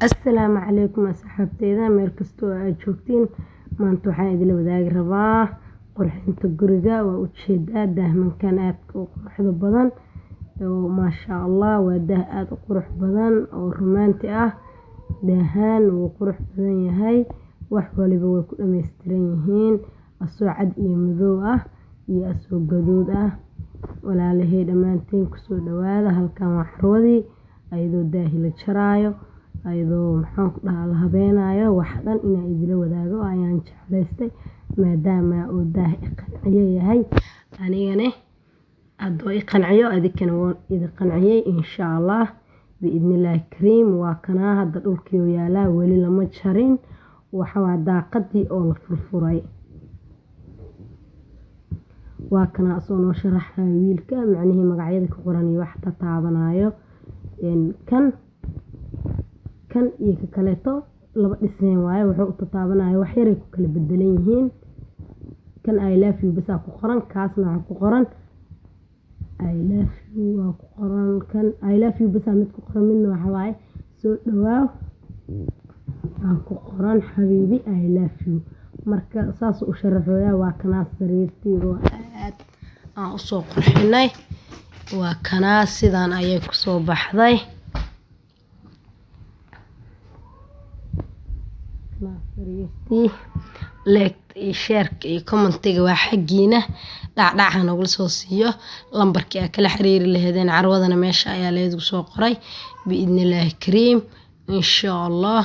Asalaamu calaykum asxaabteyda, meel kasta oo aad joogtiin. Maanta waxaan idila wadaagi rabaa qurxinta guriga. Waa ujeedaa daahmankan aadka u quruxda badan oo maasha Allah, waa daah aada u qurux badan oo romanti ah. Daahaan wuu qurux badan yahay, wax waliba way ku dhameystiran yihiin, asoo cad iyo madow ah iyo asoo gaduud ah. Walaalahey dhammaantiin, kusoo dhawaada. Halkan waa carwadii, ayadoo daahi la jaraayo, ayadoo, maxaan ku dhahaa, la habeenaayo. Wax dhan inaan idila wadaago ayaan jeclaystay, maadaama uu daah i qanciyo yahay. Anigane hadduu i qanciyo, adinkana wuu idin qanciyey, insha Allah biidnillaahi kariim. Waa kanaa hadda dhulkii yaalaa, weli lama jarin. Waxawaa daaqadii oo la furfuray. Waa kanaa asoo noo sharaxayo wiilka, macnihii magacyada ku qoran iyo wax tataabanayo. Kan kan iyo ka kaleeto laba dhiseen waaye. Wuxuu u tataabanayo wax yaray ku kala bedelan yihiin. Kan "I love you" basaa ku qoran, kaasna waxaa ku qoran "I love you" waa ku qoran. Kan "I love you" basaa mid ku qoran, midna waxa waaye "Soo dhawaaw" aa ku qoran, "Xabiibi, I love you". Marka saas u sharaxooyaa. Waa kanaa sariirtii oo aad aan usoo qurxinay. Waa kanaa, sidaan ayay kusoo baxday sariirtii. Like iyo share-ka iyo comment-iga waa xaggiina. Dhacdhaca nagula soo siiyo. Lambarkii aa kala xiriiri laheedeen carwadana meesha ayaa leedigu soo qoray, biidnillaahi kariim, insha Allah.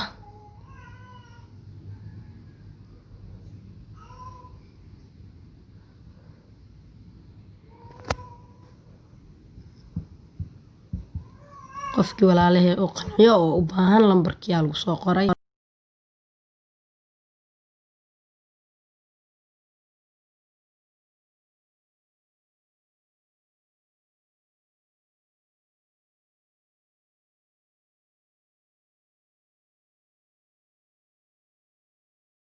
Qofkii walaalahee u qanciyo oo u baahan, lambarkiyaa lagu soo qoray.